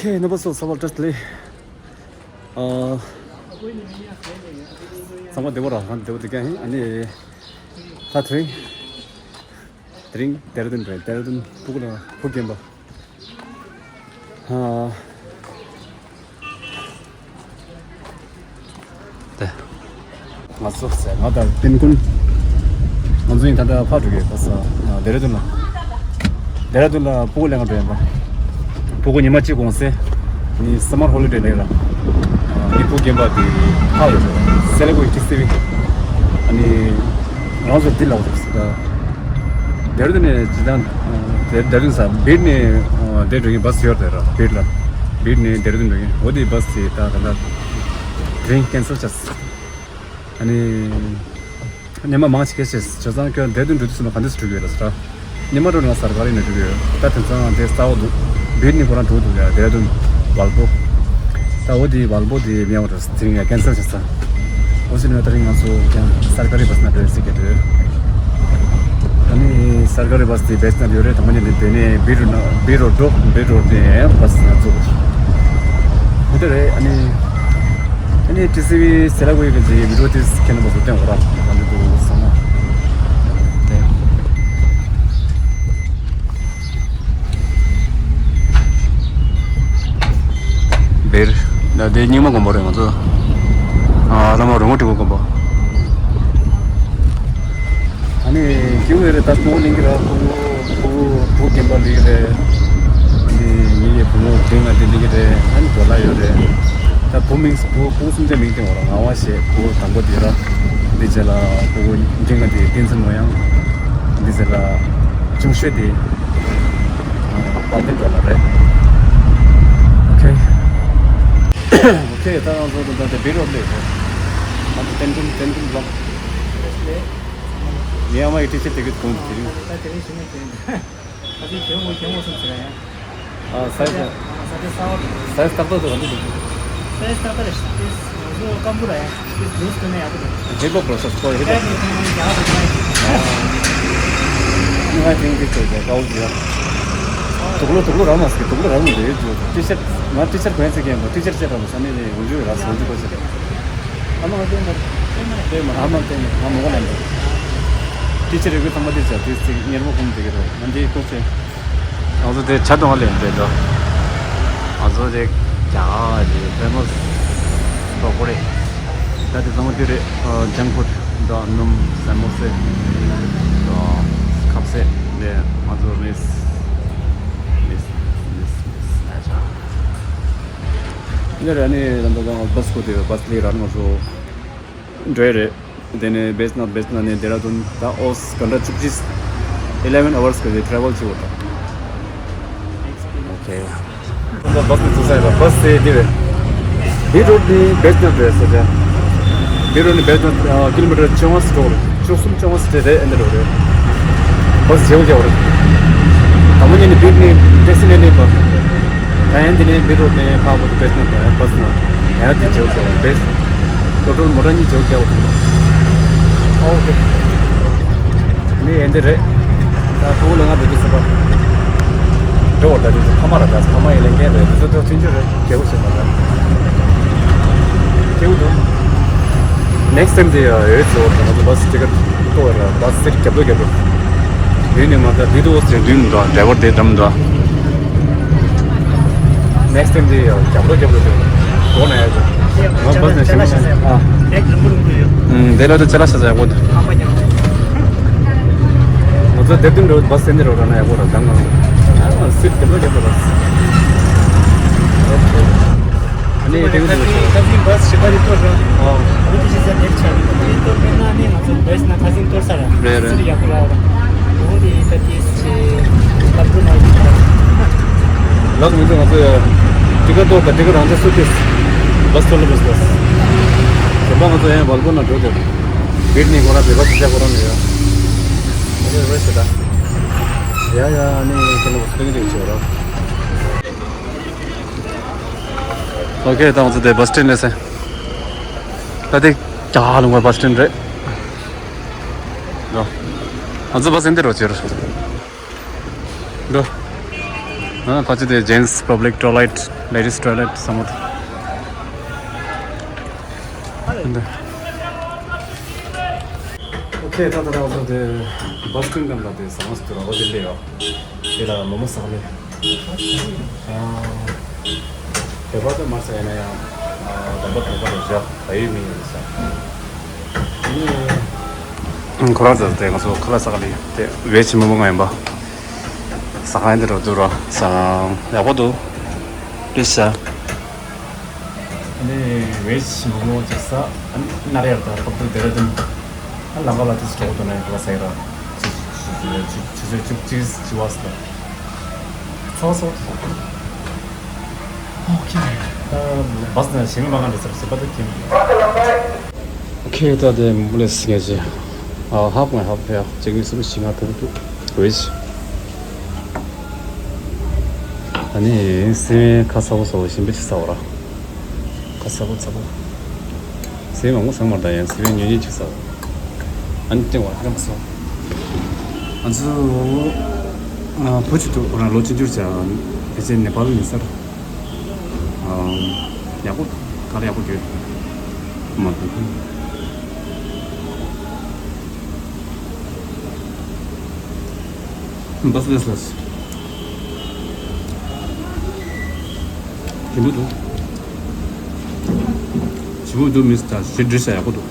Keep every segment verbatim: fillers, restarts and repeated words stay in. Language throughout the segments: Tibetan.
ཁྱེད་རྣམ་པ་ཚོ་གསར་པ་བཀྲ་ཤིས་བདེ་ལེགས། ཨ། ཚང་མ་བདེ་པོ་ར། ང་བདེ་པོ་བདེ་རྐྱང་ཡིན། ཨ་ནི། ད་དེ་རིང་། དེ་རིང་ལྡེ་ར་ལྡུན་རེད། ལྡེ་ར་ལྡུན་སྤུ་གུ་ལ་སྤུ་རྒན་པ། ཨ། དེ། ང་ཚོ་ཟེར་ང་དང་སྤུན་ཀུན། ང་ཚོ་ཡིན་ད་ལྟ་ཕར་འགྲོ་གི་ཡོད་པ་ས། ལྡེ་ར་ལྡུན་ལ། ལྡེ་ར་ལྡུན་ལ་སྤུ་གུ་ལེན་ག་འགྲོ་ཡིན་པ། སྤུ་གུ་ཉི་མ་གཅིག་གོང་ཚེ། ནི་སམ་མར་ཧོ་ལི་ཌེ་ལེན་ར། ནི་སྤུ་རྒན་པ་དེ་ཕར་ཡོད། སེ་ལ་ཀུའི་ཊི་སི་ཝི། ནི་ང་ཚོ་འདི་ལ་འོ་ད། ལྡེ་ར་ལྡུན་ནས་ཇི་ལྡང་། ལྡེ་ལྡེ་ར་ལྡུན་ས་བིད་ནས་ལྡེ་འགྲོ་གི་བྷ་སི་ཡོད་དེ་ར། བིད་ལ། བིད་ནས་ལྡེ་ར་ལྡུན་འགྲོ་གི་འོ་དེ་བྷ་སི་དེ་ད་ག་ད་དེ་རིང་ཀེན་སལ་བྱས། ཨ་ནི། སྣེ་མ་མང་ཆེ་གལ་ཆེ་བྱས་ཙང་ཁྱོད་ལྡེ་ར་ལྡུན་འགྲོ་དུས་ཙམ་པ་ག་འདྲས་སུ་འགྲོ་གི་ཡོད་ལ་ཟེར་ར། སྣེ་མ་འགྲོ་ན་སར་ཀ་རི་ནས་འགྲོ་གི་ཡོད། ད་དེང་སང་དེ་རྩ་བ་འདུག་བིད་ནས་ཁོ་རང་འགྲོ་འདུག་ཡ་ལྡེ་ར་ལྡུན་ཝལ་བོ། ད་འོ་དེ་ཝལ་བོ་དེ་མེད་པ་རེད། དེ་རིང་ཡ་ཀེན་སལ་བྱས་ཙང་། འོ་ཟེར་ན་ད་རིང་ང་ཚོ་ཀྱང་སར་ཀ་རི་བྷ་སི་ནང་འགྲོ་ཡ་ཟེར་གྱི་འདུག་ཨ་ནི་སར་ཀ་རི་བྷ་སི་དེ་བེད་སི་ནང་ཡོད་རེད། དང་པོ་ཉིད་ནས་དེ་ནས་བིད་རོ་ན་བིད་རོ་འགྲོ། བིད་རོ་ནས་བྷ་སི་ནང་འཛུལ། འོ་དེ་རེད། ཨ་ནི། ཨ་ནི་ཊི་སི་ཝི་སེ་ལ་ཀུའི་གི་ཅིག་བི་ཌིའོ་དེ་སི་ཁྱེད་རྣམ་པ་ཚོ་བསྟན་འོ་ར། ག་འདྲ་འདུག་བསམ་ན། དེ། བེར། ད་དེ་རྙིང་མ་དགོན་པ་རེད་ང་ཚོ། ཨ་བླ་མ་རོང་བོ་ཁྲི་གོ་དགོན་པ། ཨ་ནི་སྐྱེ་བོ་རེད། ད་སྤོ་ལིང་གི་ར་སྤོ། བུ། བུ་རྒན་པ་ལི་རེད། ཨ་ནི་ངེད་ཀྱི་བུ་མོ་རྒན་ང་དེ་ལི་རེད། ཨ་ནི་རྡོ་ལ་ཡོད་རེད། ད་བུ་མིང་བུ་བུ་གསུམ་ཆ་མིང་དེ་འོ་ར། ངག་དབང་ཞེས་བུ་དང་པོ་དེ་ར། འདི་རྗེས་ལ་བུ་རྒན་ང་དེ་བསྟན་འཛིན་མོ་ཡང་། འདི་རྗེས་ལ་ཆུང་ཤོས་དེ་དཔལ་ལྡན་རྡོ་ལ་རེད། ཨོ་ཁེ། ཨོ་ཁེ། ད་ང་ཚོ་ད་ལྟ་བེ་རོ་ལ་ཡོད་རེད། ང་ཚོ་བསྟན་འཛིན་བསྟན་འཛིན་ལགས། ངའི་ཨ་མ་ཡི་ཊི་ཤར་ཊི་དེ་གི་གོང་དུ་དེ་རིང་། ད་དེ་རིང་ཞུ་ནས་དེ་ད་དེ་གྱོན་དགོས་གྱོན་དགོས་སོང་ཟེར་ཡ། ཨ་སའི་ཛི། ས་ཆ་ས་ཆ་གསར་པ་འདུག་སའི་ཛི་ཏག་ཏག་འདུག་ག་འདུག་སའི་ཛི་ཏག་ཏག་རེད། དེ་ང་ཚོ་སྐམ་པོ་ར་ཡ། དེ་ལུས་སྟོན་ན་ཡག་པོ་འདུག་ཧེ་པོ་པོ་རོ་སེ་སི་ཀོ་ཧེ་པོ། ཨ་ནི་ཁྱེད་རང་ཡག་པོ་འདུག་ཨ་ནི་ང་ཅིང་དེ་ཚོ་ཡ་དགའ་བོ་ཡ། དུག་ལོ་དུག་ལོ་རང་མ་སི་དུག་ལོ་རང་མི་འདུག་ཡོད་ཅུ་ཊི་ཤར་ཊི། ང་ཊི་ཤར་ཊི་གོན་ཚེ་ཀྱེ་ཡང་ཊི་ཤར་ཊི་ཅེ་ར་མ་ས་ནི་ནི་འུ་ཅུ་ར་སོང་ཅུ་གོ་ཅེ། ཨ་མ་ལྟོས་མ། ལྟོས་མ། ཨ་མ་ལྟོས་མ། ང་མོ་ག་ལ་འདུག་ཊི་ཤར་ཊི་རེ་གུ་ཚང་མ་དེ་ཚོ་དེ་ཚིག་ཉེར་མོ་ཁུམ་དེ་གི་རོ། ང་འདི་ཀོ་ཆེ། ང་ཚོ་དེ་ཇ་འཐུང་བ་ལེན་འདོད་དོ། ང་ཚོ་དེ་རྒྱ་གར་གྱི་ཕེ་མོ་སི་གྲོགས་པོ་རེད། ད་དེ་ཚང་མ་དེ་རེད། ཨ་ཇང་ཕུཌ་དང་སྣུམ་སན་མོ་སེ་དང་ཁ་ཟས་དེ་ང་ཚོ་མིས་མིས་མིས་མིས་ཨ་ཅག་ནི་ར་ནི་ར་འདི་ག་བྷ་སི་ཁོ་དེ་བྷ་སི་ལས་ར་ང་ཚོ་འགྲོ་ཡ་རེད། དེ་ནས་བེ་སི་ནཱཐ། བེ་སི་ནཱཐ་ནས་ལྡེ་ར་ལྡུན། ད་ཨོ་སི་གྷན་ཊ་བཅུ་གཅིག eleven hours གི་ཊེ་རེ་ཝལ་བྱེད་དགོས་ད། ཨོ་ཁེ། ད་བྷ་སི་ནས་ཚུར་ས་ཡིན་པ། བྷ་སི་དེ་དེ་རེད། བི་རོཌ་ནས་བེ་སི་ནཱཐ་རེད་ས་ཆ། བི་རོཌ་ནས་བེ་སི་ནཱཐ་ཨ་ཀི་ལོ་མི་ཊར་བཅོ་ལྔ་ཙམ་འགྲོ་རེད། བཅུ་གསུམ་བཅོ་ལྔ་ཙམ་རེད། ཨེ་འདྲ་འགྲོ་རེད། བྷ་སི་བརྗེ་པོ་རྒྱག་པ་རེད། དང་པོ་ཉིད་ནས་བིར་ནས་ཊེག་སི་ལེན་ནས་པ། ད་ཡང་འདི་ནས་བི་རོཌ་ནས་ཕར་བར་དུ་བེ་སི་ནཱཐ་དང་བྷ་སི་ནང་ཡང་དེ་བརྗེ་པོ་རྒྱག་པ་རེད། ལོ་ཊོ་མོ་ཊ་གཉིས་བརྗེ་པོ་རྒྱག་པ་རེད། ཨོ་ཁེ། ནི་ཨེ་འདི་རེད། ད་ཕྲུ་གུ་ལ་ང་འདོད་དུ་སུ་པ། འགྲོ་བར་ད་དུས་ཕ་མ་ར་ད་ཕ་མ་ཡི་ལས་འགན་རེད། དུས་ཚོད་ཐོག་ཆུང་ཆུང་རེད། སྐྱེ་བོ་ཟེར་མ་རེད། སྐྱེ་བོ་འདུག་ནེག་སི་ཊེམ་དེ་ཡ་ཡོད་ཚོ་ད་ང་ཚོ་བྷ་སི་ཊི་ཀེ་ཊི་ཏོ་ར་བྷ་སི་སེ་ཊི་རྒྱབ་ལོ་རྒྱབ་ལོ། དུས་ནས་མ་ད་དུས་དུ་འོ་ཟེར་དུས་མི་འདུག་ཌ་རའི་ཝར་དེ་འགྲམ་འདུག་ནེག་སི་ཊེམ་དེ་ཡ་རྒྱབ་ལོ་རྒྱབ་ལོ་དེ་འགྲོ་ན་ཡ་ཚོ། ང་བྷ་སི་ནས་ཤེས་མ་ཨ། དེ་ལ་དུ་ཅ་ལག་ཤ་ཚ་ཡག་པོ་འདུག་ང་ཚོ་དེ་དུས་འགྲོ་བྷ་སི་དེ་འདི་རོ་ར་ན་ཡག་པོ་ར་ད་ང་ཨ་སིཊ་རྒྱབ་ལོ་རྒྱབ་ལོ་ར། ཨ་ནི་དེ་གི་ཁ་སང་ཁ་སང་བྷ་སི་ཞིག་པ་རེད་ཐོ་ར། ཨོ། ཨ་ནི་དེ་ཞིག་ས་ནེག་ཆ་རེད། དེ་ཐོ་ར་ན་ནི་ང་ཚོ་བྷ་སི་ན་ཁ་སང་ཐོ་ར་ས་ར། རེད་རེད། སིར་ཡག་པོ་ར་བ། འོ་དེ་ད་དེ་ཆེ་ལབ་དུ་མ་ཡིན་པ། ལགས་མི་ཚོ་ང་ཚོ་ཡ། ཊི་ཀེ་ཊི་ཐོ་ར་ད་ཊི་ཀེ་ཊི་རང་ཚ་སུ་ཏིས། བྷ་སི་ཐོ་ལ་བྷ་སི་བྷ་སི། དེ་པ་ང་ཚོ་ཡང་བལ་པོ་ན་འགྲོ་དེ། བིར་ནི་ཁོ་ར་བེ་བ་སི་ཆ་ཁོ་ར་ནི་ཡ། ཨ་ནི་རེད་ཟེར་ད། ཡ་ཡ་ཨ་ནི་ཁྱེད་ནི་བྷ་སི་ཐོ་གི་དེ་ཆེ་བ་ར། ཨོ་ཁེ། ད་ང་ཚོ་དེ་བྷ་སི་སི་ཊེན་ལས་སེ། ད་དེ་གྱ་ལུང་བ་བྷ་སི་སི་ཊེན་རེད། འགྲོ། ང་ཚོ་བྷ་སི་སི་ཊེན་དེ་རོ་ཅེར། འགྲོ། ཨ་ཕ་ཆེ་དེ་gents public toilet, ladies toilet བསམ་བློ། ཨོ་ཁེ། ད་ད་ད་ང་ཚོ་དེ་བཱས་ཀུན་སྒམ་ལ་དེ་ཟ་མ་ཟ་དུས་ར་བ་དེ་སླེབས་ཡོད། དེ་ལ་མོག་མོག་ཟ་ག་སླེབས། ཨ་བོད་པ་དེ་མ་ཟ་ཡིན་ན་ཡང་ཨ་བོད་པ་བོད་པ་རེད་བཞག་ད་ཡོད་མི་ཡོད་རེད་ཟ། ཨ་ཁོ་རང་ཚོ་དེ་ང་ཚོ་ཁ་ལག་ཟ་ག་སླེབས་ཡོད། དེ་བེཇ་མོག་མོག་ང་ཡིན་པ། ཟ་ཁང་འདི་རུ་འདུག་ར་ཟ། ཡག་པོ་འདུག་པི་ཤ། ཨ་ནི་བེཇ་མོག་མོག་ཅིག་ཟ། ཨ་ནི་ནར་ཡར་དང་ཁོག་ཏུ་དེ་ར་དུ། ཨ་ལམ་ཁ་ལ་དུས་གྲོགས་དུ་ནས་ཁ་ལག་ཟ་ཡི་ར། ཆུ་ཆུ་ཆུ་ཆུ་ཆུ་ཆུ་ཆུ་ཆུ་བ་ཟ། ཚོ་སོ། ཨོ་ཁེ། ད་བཱས་ན་ཞེ་མི་མ་གང་འདྲ་ཟེར་ཟེར་པ་ད་ཁེ། ཨོ་ཁེ། ད་དེ་མུ་ལེ་སི་ངེ་ཅི། ཨ་ཧབ་ང་ཧབ་ཕེ་ཡ་གཅིག་གཉིས་གསུམ་བཞི་ལྔ་དྲུག་དྲུག་བེཇ། ཨ་ནི་སེམས་ཁ་ཚ་པོ་ཚ་པོ་ཞིམ་པོ་ཅིག་ཟ་བ་ར། ཁ་ཚ་པོ་ཚ་པོ། སེམས་མང་པོ་ཟ་མ་ད་ཡང་སེམས་ཉུང་ཉུང་ཅིག་ཟ་བ། ཨ་ནི་སྟེང་བ་ཁ་མ་སོང་། ང་ཚོ་ཨ་བུ་གཅིག་འདུག་ཁོ་རང་ལོ་ཆུང་ཆུང་རེད་ཟེར། ཕལ་ཆེར་ནེ་པཱལ་ཡིན་ས་རེད། ཨ་ཡག་པོ་ག་རེ་ཡག་པོ་ཡོད། མ་འདུག Bus less less. ཞིམ་པོ་འདུག་ཞིམ་པོ་འདུག་མི་ད་ཞེ་འདྲི་ས་ཡག་པོ་འདུག་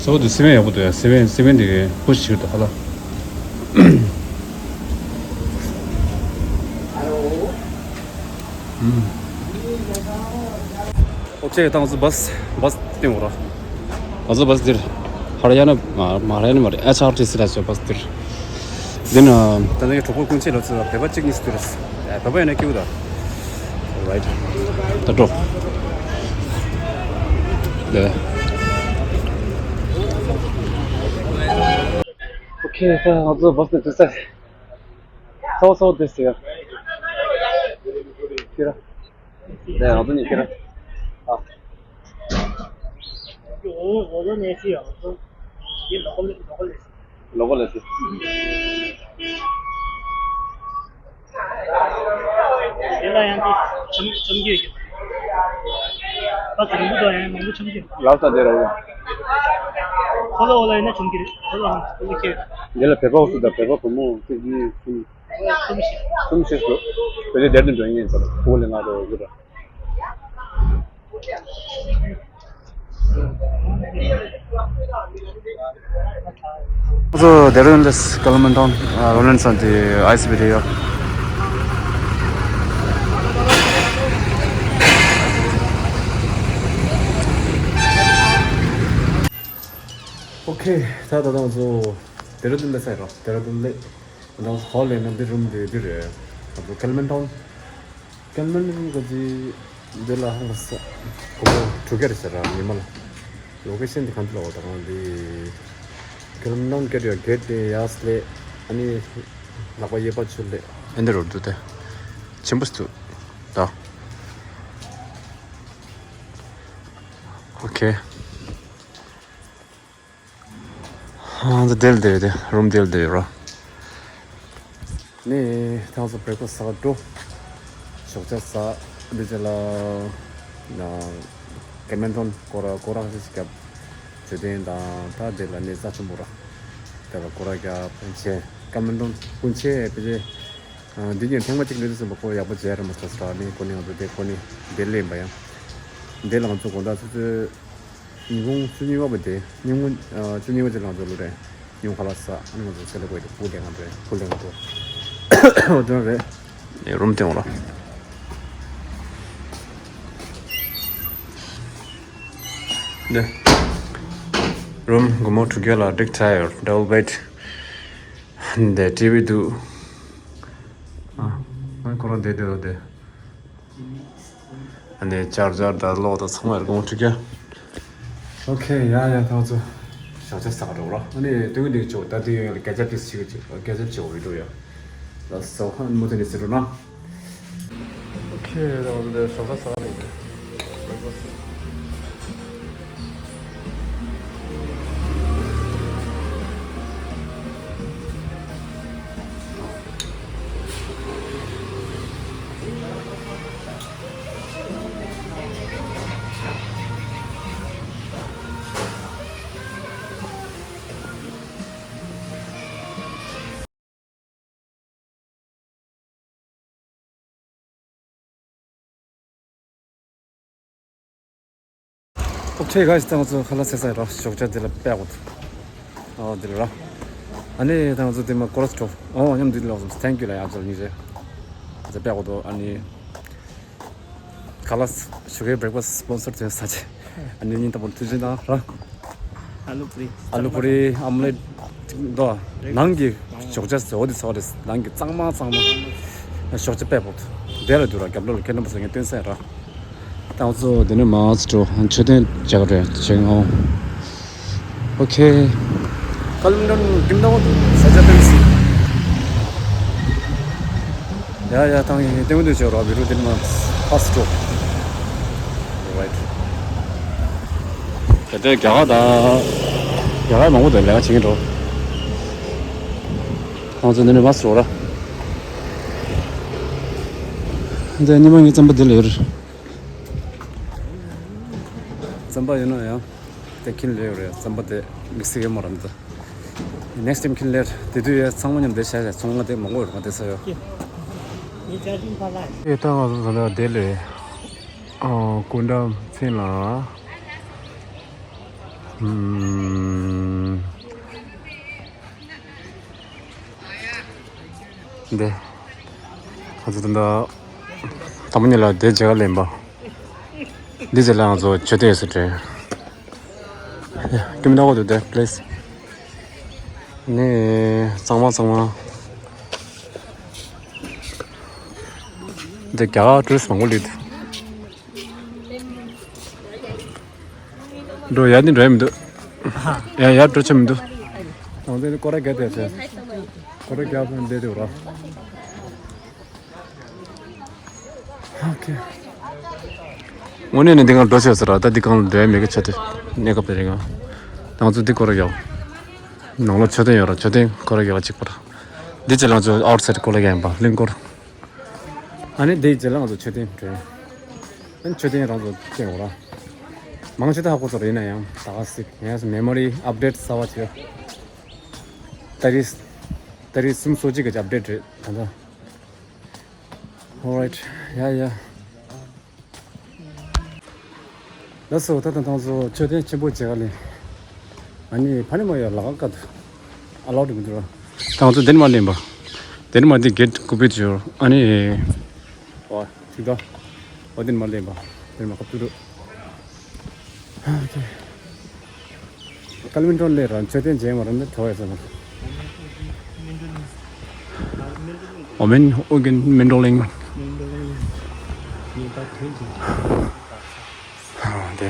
ས་འོ་དེ་སི་མེན་ཡག་པོ་འདུག་ཡ། སི་མེན་སི་མེན་དེ་གའི་ཧུ་ཞིག་འདུག་ཧ་ལ། ཨོ་ཁེ། ད་ང་ཚོ་བཱས་བཱས་སྟེང་འོ་ར། ང་ཚོ་བཱས་འདིར་ཧ་ར་ཡ་ན་མ་མ་ཧ་ར་ཡ་ན་མ་རེད། ཨེཆ་ཨར་ཊི་སི་ལ་ཟེར་བཱས་འདིར། འདི་ན་ད་ནི་གྲོགས་པོ་སྤུན་མཆེད་ལ་ཚོ་བོད་པ་གཅིག་གཉིས་སུ་དུས་རེད། བོད་པ་ཡིན་ན་སྐྱིད་པོ་ད། རའིཊ། ད་འགྲོ། ལེ། ཨོ་ཁེ། ད་ང་ཚོ་བཱས་ནས་འདུག་ས། སོ་སོ་དེ་ཟེར། ཁྱེད་རང་། ལེ་ང་ཚོ་གཉིས་ཁྱེད་རང་། ཨ། 我我都没去啊，我都也老过来老过来。老过来是。现在人家成成就，他成不到人，我不成就。老早的了。后来我来那成就，后来我们去。 འདི་ལ་བོད་པ་འུ་ཚོ་དང་བོད་པ་བུ་མོ་གཅིག་གཉིས་གསུམ། གསུམ་ཞིག་འདུག་བོད་ཆས་སྡེར་དུ་འགྲོ་ཡིན་ཟེར། ཕྲུ་གུ་ལས་ང་རོ་ཡོད་ར། ང་ཚོ་སྡེ་རོན་ལས་ཀ་ལ་མན་ཐོན་རོ་ལན་སན་དེ་ཨའི་སི་བི་དེ་ཡོད། ཨོ་ཁེ། ད་ད་ང་ཚོ་སྡེ་ར་ལྡུན་སླེབས་ཚར་རོ། སྡེ་ར་ལྡུན་སླེབས། ང་ཚོ་ཧོལ་ལས་ན་འདི་རུམ་འདི་འདི་རེད། ང་ཚོ་ཀལ་མན་ཐོན། ཀལ་མན་ཐོན་ག་ཚི་འདི་ལ་ཧང་ག་ས་གོ་བོ་གྲུ་ཁ་རེད་ཟེར་ར་ཉི་མ་ལ། ལོ་ཀེ་ཤན་འདི་གང་དུ་ལ་འོ་ད་ང་འདི་ཀལ་མན་ཐོན་གེ་ཊི་ཡ་གེ་ཊི་དེ་ཡ་སི་ལེ། ཨ་ནི་ལག་པ་གཡས་པ་ཆུ་ལེ། ཨ་འདི་རུ་འདུག་སྟེ། ཆེན་པོ་སུ་ད། ཨོ་ཁེ། ཨ་ད་དེ་ལ་དེ་དེ་རུམ་དེ་ལ་དེ་རོ། ནས་ཐང་སོ་བེ་ཁོ་ས་འགྲོ། ཞོགས་ཇ་ཟ། འདི་ཅ་ལ་ན་ཀལ་མན་ཐོན་སྐོར་ར་སྐོར་ར་ཞིག་བརྒྱབ། བརྗོད་དོན་དང་ད་དེ་ལ་ནས་རྩ་ཆེན་པོ་ར། དེ་ལ་སྐོར་ར་བརྒྱབ་ཕན་ཆད་ཀལ་མན་ཐོན་སྤུན་མཆེད་ཕལ་ཆེར། འདི་ཉིན་ཐེངས་མ་གཅིག་ལས་དུས་ཙམ་པ་ཁོ་ཡག་པོ་མཇལ་ར་མ་ཐུབ་ས་ར། ནི་ཁོ་ནི་ང་ཚོ་དེ་ཁོ་ནི་འདི་ལེན་པ་ཡང་། འདི་ལ་ང་ཚོ་དགོང་དག་ཆུ་ཚོད་ཉིན་གུང་བཅུ་གཉིས་པ་བ་དེ་ཉིན་གུང་བཅུ་གཉིས་པ་ཅིག་ལ་ང་ཚོ་ལུ་རེད། ཉིན་གུང་ཁ་ལག་ཟ། ཨ་ནི་ང་ཚོ་ཚེ་ལ་དགོས་དེ་ཕུག་ལེན་ང་ཚོ་ཕུག་ལེན་ང་ཚོ་འོ་དོན་རེད། ནས་རུམ་སྟེང་འོ་ར། འདི་རུམ་སྒོར་མོ་དྲུག་བརྒྱ་ལ་བསྒྲིགས་ཚར་ཡོད། ཌབ་བལ་བེཌ། འདི་ཊི་ཝི་འདུག་ཨ། ཁོ་རང་བསྡད་བསྡད་ལ་བསྡད། ཨ་ནི་ཅར་ཇར་དང་གློག་དང་ཚང་མ་ཡར་དགོངས་ཁྲི་ཀ། ཨོ་ཁེ། ཡ་ཡ། ཐང་ཚོ་ཞོགས་ཇ་ཟ་ག་འགྲོ་ར། ཨ་ནི་དུས་འདི་ཆོ་ད་དུས་ཡོད་ལ་སྐད་ཆ་ཏིས་ཞིག་ཅིག་སྐད་ཆ་ཆེ་བོ་ཡོད་འགྲོ་ཡ། ལ་སོ་ཧ་མུ་ཐི་ནི་སི་རུ་ན། ཨོ་ཁེ། ཐང་ཚོ་འདི་ཞོགས་ཇ་ཟ་ག་འགྲོ་གི། ཨོ་ཁེ་གྷའི་སི། ད་ང་ཚོ་ཁ་ལག་ཟས་ཚར་ར། ཞོགས་ཇ་འདི་ལ་པད་གོ་འདུག་ཨོ་འདི་ལ་ར། ཨ་ནི་ད་ང་ཚོ་འདི་མ་ཀོ་རོས་ཊོབ། ཨོ་མཉམ་འདི་ལ་ཐེང་ཀིའུ་ལ་ཡ་ཚོ་གཉིས་རེད། ང་ཚོ་པད་གོ་འདུག་ཨ་ནི་ཁ་ལག་ཞོགས་ཀའི་བྷེ་རེག་ཕ་སི་སི་པོན་སར་དེ་ས་ཆེ། ཨ་ནི་སྙིང་ཐག་པ་ནས་ཐུགས་རྗེ་གནང་ར། ཨ་ལུ་པུ་རི། ཨ་ལུ་པུ་རི་ཨོམ་ལེཊ་འདུག་ནང་གི་ཞོགས་ཇ་ཟེར་བ་འདི་ཚོ་རེད། ནང་གི་གཙང་མ་གཙང་མ། ཞོགས་ཇ་པད་གོ་འདུག་དེ་ལ་འདུག་ར། རྒྱབ་ལོགས་ལ་ཁྱེད་རྣམ་པ་ཚོ་ངས་སྟོན་ས་ཡིན་ར། ད་ང་ཚོ་དེ་ནས་མར་འགྲོ། མཆོད་རྟེན་རྒྱག་རེད་བྱེད་ངོ་། ཨོ་ཁེ། ཀ་ལིམ་ཊོན་ཀིམ་ཏའོ་ས་ཆ་དེ་རེད། ཡ་ཡ། ཐང་ཡིན་ལྟད་མོ་འདུག་བྱེད་རོགས། བི་རུ་དེ་མ་ཕ་སི་ཊོ། རའིཊ། ད་ལྟའི་རྒྱ་གར་དང་། རྒྱ་གར་མང་པོ་འདུག་ལས་ཀ་བྱེད་མཁན་འགྲོ། ང་ཚོ་འདི་ནས་ཕ་སི་ཊོ་ར། འདི་ཉི་མ་ངའི་རྩམ་པ་འདི་ལ་ཡོད་རེད། རྩམ་པ་ཡོད་ན་ཡང་དེ་ཁྱིམ་ལས་ཡོད་རེད། རྩམ་པ་དེ་དམིགས་བསལ་གྱི་མོ་རམ་དེ། ནེག་སི་ཊེམ་ཁྱིམ་ལས་དེ་དུས་ཡ་ཚང་མ་མཉམ་དེ་བྱ་བྱ་ཚོང་ང་དེ་མང་པོ་ཡོད་རེད། ང་དེ་ས་ཡོད། ཨེ་ད་ང་ཚོ་ད་དེ་ལས་ཨ་སྐུ་འགྲམ་ཚན་ལ། ཨམ། འདི། ང་ཚོ་ད་ལྟ་དང་པོ་ཉིད་ལ་དེ་མཇལ་ཁ་ལེན་པ། འདི་ཚོ་ལ་ང་ཚོ་མཆོད་རྟེན་ཡོད་ས་རེད། ཀིམ་ཏའོ་འདུག་དེ་པི་ལེ་སི། ནི་གཙང་མ་གཙང་མ། འདི་རྒྱ་གར་ཊུ་རི་སི་མང་པོ་སླེབས་འདུག་འགྲོ་ཡ་ནི་འགྲོ་ཡ་མི་འདུག་ཡ་ཡ་འགྲོ་ཆ་མི་འདུག་ང་ཚོ་ནི་སྐོར་ར་རྒྱག་བསྡད་ཚེ། སྐོར་ར་རྒྱག་ཚེ་འདི་འདུག་ར། ཨོ་ཁེ། དངོས་གནས་ནི་འདི་གང་འགྲོ་ཆོག་ཟེར་ར། ད་འདི་གང་ལ་འགྲོ་ཡ་མེད་ཀི་ཆ་དེ། གནས་སྐབས་དེ་རིང་ང་ང་ཚོ་འདི་སྐོར་ར་རྒྱག་ནང་ལོགས་མཆོད་རྟེན་ཡོད་ར། མཆོད་རྟེན་སྐོར་ར་རྒྱག་གཅིག་པར། འདི་ཅི་ལ་ང་ཚོ་ཨའུཊ་སའིཌ་སྐོར་ར་རྒྱག་ཡིན་པ་གླིང་སྐོར། ཨ་ནི་དེའི་རྗེས་ལ་ང་ཚོ་མཆོད་རྟེན་འགྲོ་ཡིན། ཨ་ནི་མཆོད་རྟེན་རང་ཚོ་བསྟན་འོ་ར། མང་ཆེ་ད་ཧ་གོ་ཚོར་ཡིན་ན་ཡང་ད་ག་ཟིག་ངས་མེ་མོ་རི་ཨབ་ཌེཊ་གསར་བ་བྱོས། ཏ་རིག་ཏ་རིག་གསུམ་སོ་གཅིག་གི་ཨབ་ཌེཊ་རེད་ད་ལྟ། Alright. ཡ་ཡ། ལགས་སོ། ད་ལྟ་ང་ཚོ་མཆོད་རྟེན་ཆེན་པོ་མཇལ་ཁ་ལེན། ཨ་ནི་ཕ་ནི་མ་ཡོད་ལ་ཀ་ཀ་ཏུ་ཨ་ལའོ་ཌི་མི་འདུག་ར། ད་ང་ཚོ་འདིར་མ་སླེབས་པ། འདིར་མ་འདི་གེ་ཊི་ཀུ་པེ་ཅོར་ཨ་ནི། ཨོ་ཅིག་ད། ཨོ་འདིར་མ་སླེབས་པ། འདིར་མ་ཀ་ཏུ་རུ། ཨ་ཀེ། ཀ་ལི་མི་ཊོན་ལས་ར་མཆོད་རྟེན་མཇལ་མ་ར་འདི་གྲོ་ཡ་ཟེར་ན། ཨོ་མེན་ཨོ་གན་མེན་ཌོ་ལིང་། ཨ་དེ།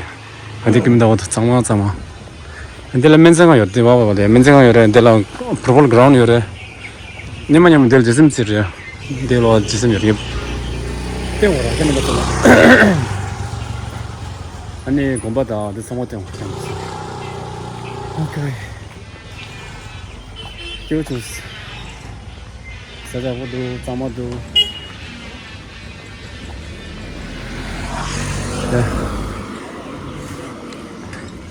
ཨ་དེ་ཀིམ་ཏའོ་གཙང་མ་གཙང་མ། འདི་ལ་སྨན་རྩིས་ཁང་ཡོད་རེད། དེ་བ་བ་བ་དེ་སྨན་རྩིས་ཁང་ཡོད་རེད། འདི་ལ་ཕུཊ་བོལ་གྷི་རའུན་ཌི་ཡོད་རེད། ཉི་མ་ཉི་མ་འདི་ལ་ཇི་སིམ་རྩེད་རེད། འདི་ལ་ཇི་སིམ་ཡོད་རེད། སྟེང་འོག་རང་ཁྱེད་རྣམ་པ་ཚོ་ལ། ཨ་ནི་དགོན་པ་དང་འདི་ཚང་མ་སྟེང་འོག་ཁྱེད་རྣམ་པ་ཚོ། ཨོ་ཁེ། སྐྱིད་པོ་བྱུང་། ས་ཆ་ཡག་པོ་འདུག་གཙང་མ་འདུག་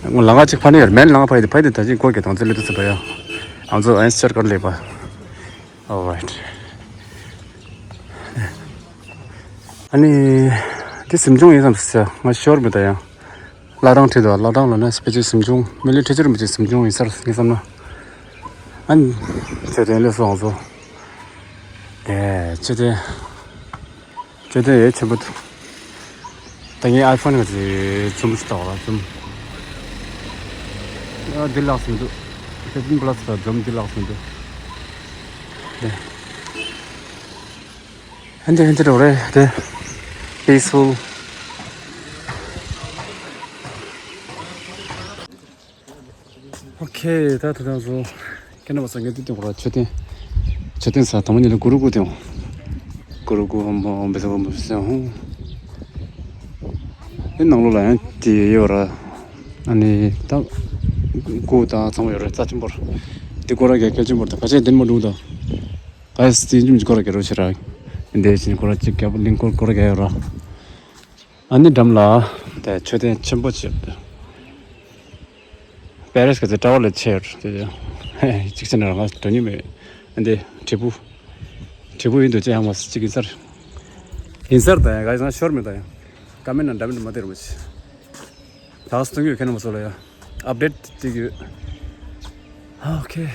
ལ་ང་གཅིག་ཕ་ནས་ཡར་མེན་ལ་ང་ཕ་ཡི་དེ་ཕ་ཡི་དེ་ད་ཅིག་སྐོར་གྱི་དང་ཚེ་ལེ་དུ་ཚེ་བ་ཡ། ང་ཚོ་ཨན་སི་ཅར་གར་ལེ་བ། Alright. ཨ་ནི། དེ་གཟིམ་ཆུང་ཡིན་བསམ་ཟེར་ང་ཤོར་མི་ད་ཡང་། བླ་བྲང་ཁྲིད་དོ། བླ་བྲང་ལ་ན་སྤེ་ཆའི་གཟིམ་ཆུང་མི་ལུས་ཁྲི་ཆུར་མི་ཆེ་གཟིམ་ཆུང་ཡིན་སར་ངས་བསམ་ན། ཨན། ཚེ་དེ་ལས་སོང་ཚོ། དེ་ཚེ་དེ། ཚེ་དེ་ཡེ་ཆེན་པོ་འདུག་ད་ངའི་ཨའི་ཕོན་གི་ཛུམ་ཞིག་བཏགས་ལ་ཛུམ། ཨ་འདི་ལགས་སུ་འདུག་ཕིབ་ཊིན་པ་ལ་སི་ད་ཛུམ་འདི་ལགས་སུ་འདུག་དེ། ཧན་ཏེ་ཧན་ཏེ་རོ་རེ་དེ། པི་སི་ཕུལ། ཨོ་ཁེ། ད་ད་ད་བཟོ། ཁྱེད་རྣམ་པ་ཚོ་ངས་འདི་སྟེང་གོ་ར་མཆོད་རྟེན། མཆོད་རྟེན་ས་དང་པོ་ཉིད་ལ་གུ་རུ་གུ་སྟེང་། གུ་རུ་གུ་ཧོམ་པོ་ཧོམ་པོ་ཧོམ་པོ་སེ་ཧོ། དེ་ནང་ལོགས་ལ་ཡང་དེ་ཡོད་ར། ཨ་ནི་ད་སྒོ་དང་ཚང་མ་ཡོད་ར། རྩ་ཆེན་པོར་དེ་སྐོར་ར་གལ་ཆེན་པོར་ད་ག་ཆེ་དེ་མ་འགྲོ་ད། ག་ཡས་དེ་ཅུམ་ཅིག་སྐོར་ར་གལ་རོ་ཆེ་ར། འདི་ཕྱིན་སྐོར་ར་གཅིག་རྒྱབ་གླིང་སྐོར་སྐོར་ར་གལ་ཡོད་ར། ཨ་ནི་འགྲམ་ལ་དེ་མཆོད་རྟེན་ཆེན་པོ་ཅིག་ཡོད། པེ་རེས་ག་ཚོད་ཀྲ་བ་ལེ་ཆེ་ཡོད་དེ། གཅིག་ཆེ་ན་ར་ང་དོན་ཉི་མེད། ཨ་འདི་དྲིལ་བུ། དྲིལ་བུ་ཡིན་དུ་ཅི་ཡང་མ་གཅིག་ཡིན་སར། ཡིན་སར་ད་ཡང་ག་ཡང་ཤོར་མེད་ད་ཡང་། ཀ་མེན་ན་འདྲ་མིན་མ་དེ་རུ་མ་ཆེ། ད་སྟོན་གྱི་ཁྱེད་རྣམ་པ་ཚོ་ལ་ཡ་ཨབ་ཌེཊ་སྟེར་གྱི་ཡོད། ཨ་ཨོ་ཁེ།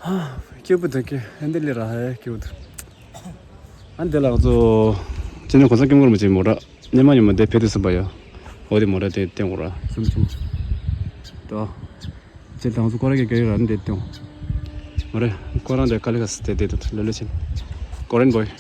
ཨ་སྐྱིད་པོ་འདུག་གི། ཨེ་འདི་ལས་ར་ཧེ་སྐྱིད་པོ་འདུག། ཨ་འདི་ལ་ང་ཚོ་ཅི་ནས་གོ་ས་སྐྱོང་གར་མ་བྱེད་མོ་ར་ཉི་མ་ཉི་མ་འདི་ཕེ་དུ་སུ་བ་ཡ། འོ་དེ་མོ་ར་དེ་བསྟན་གོ་ར་སུམ་ཅུ། ད་ཅི་ད་ང་ཚོ་ཀོ་ར་གི་ག་ཡོད་ར་འདི་བསྟན་གོ་ར། ཀོ་ར་འདི་ཀ་ལི་ཁ་སི་དེ་དེ་དུ་ལོ་ལོ་ཆེན། ཀོ་རེན་བོའི།